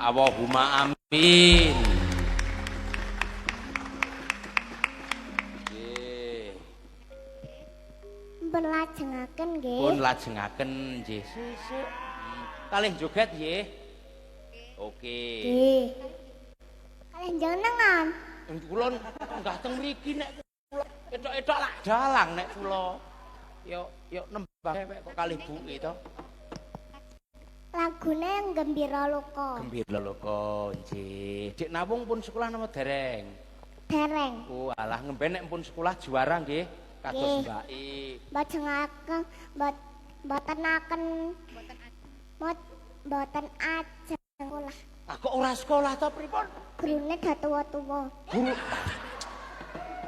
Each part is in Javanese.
Allahumma amin. Nggih. Pun lajengaken nggih. Pun lajengaken nggih. Sesuk. Kalih joget nggih. Oke. Nggih. Kalih jenengan. Kula enggah teng mriki nek kula etok-etok lak dalang nek kula. Yo yo nembang ewek kok kalih buke to. Lagune Gembira Loka. Gembira Loka nggih. Dik Nawung pun sekolah napa dereng? Dereng. Oh alah ngemben nek pun sekolah juara nggih kados mbake. Mboten mboten mboten ajeng sekolah. Ah kok ora sekolah to pripun? Gurune do tuwa-tuwa. Guru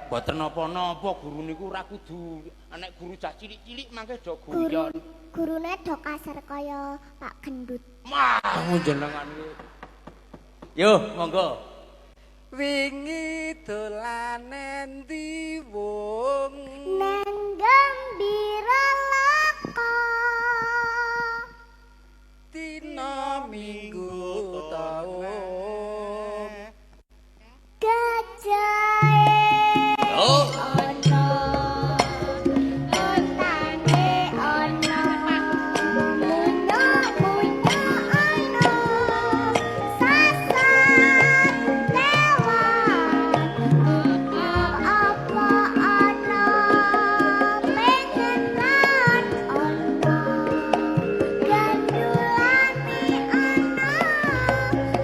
mboten napa-napa guru niku ora kudu nek guru cah cilik-cilik mangke do guyon. Gurune do kasar kaya Pak Gendut. Mah jenengan iki. Yo monggo. Wingi dolan endi wong nang Gembira Loka. Dina Minggu taun gajahe. Oh. Ono ontane ono munyuk-munyuk ono sasar kewan apa ono pengen ran ono gandulane ono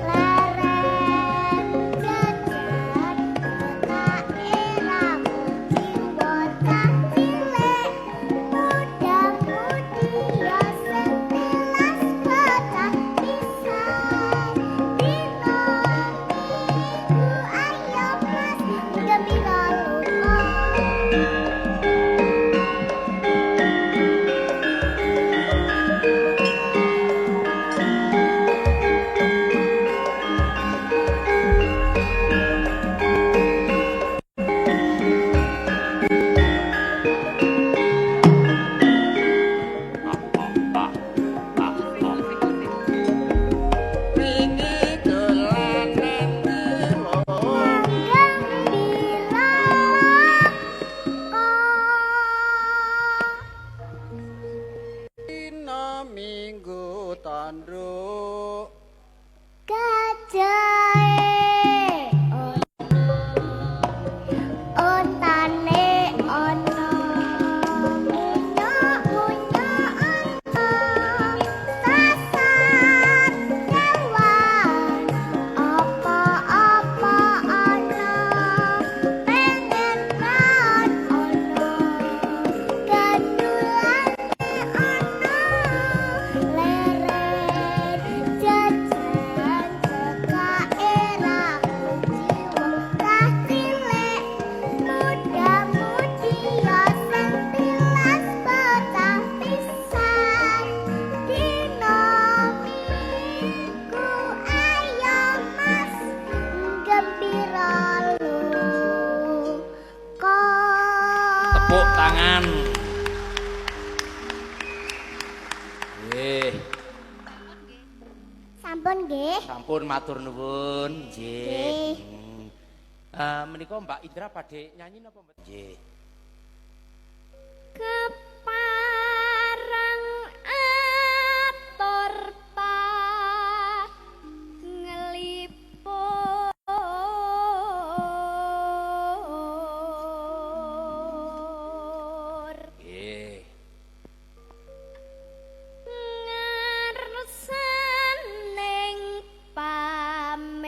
leren jajan kotake ramu jiwa cah cilik muda-mudi ya sing tilas bocah pisan dina Minggu ayo Mas Gembira Loka. Wingi dolan endi wong Gembira Loka. Dina Minggu tanduk Gajahe ono ontane ono munyuk-munyuk ono sasar kewan apa-apa ono pengen ran ono gandulane ono leren jajan cekake ramu jiwa cah cilik muda-mudi ya sing tilas bocah pisan dina Minggu ayo Mas Gembira Loka. Tepuk tangan. Nggih, Sampun nggih. sampun matur nuwun. Nggih. Nggih. Menika Mbak Indra badhe nyanyi napa mboten? Nggih. Kepareng atur panglipur Nggih. ngarsaning pamirsa.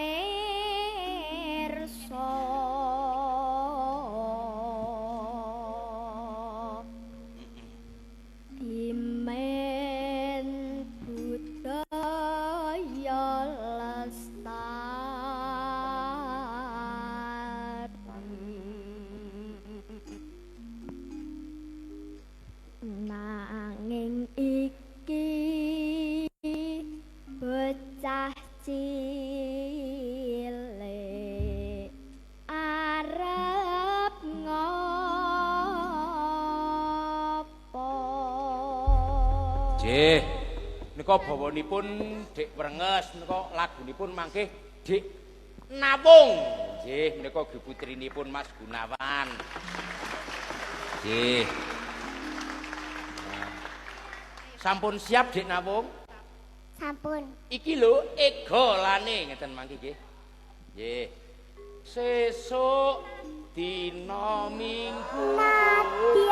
Menika bawanipun Dik Wrenges menika lagunipun mangke Dik Nawung. Nggih, menika ugi putrinipun Mas Gunawan. Nggih. Sampun siap, Dik Nawung? Sampun. Iki lho ego lane ngeten mangke nggih. Nggih. Sesuk dina Minggu. Nadi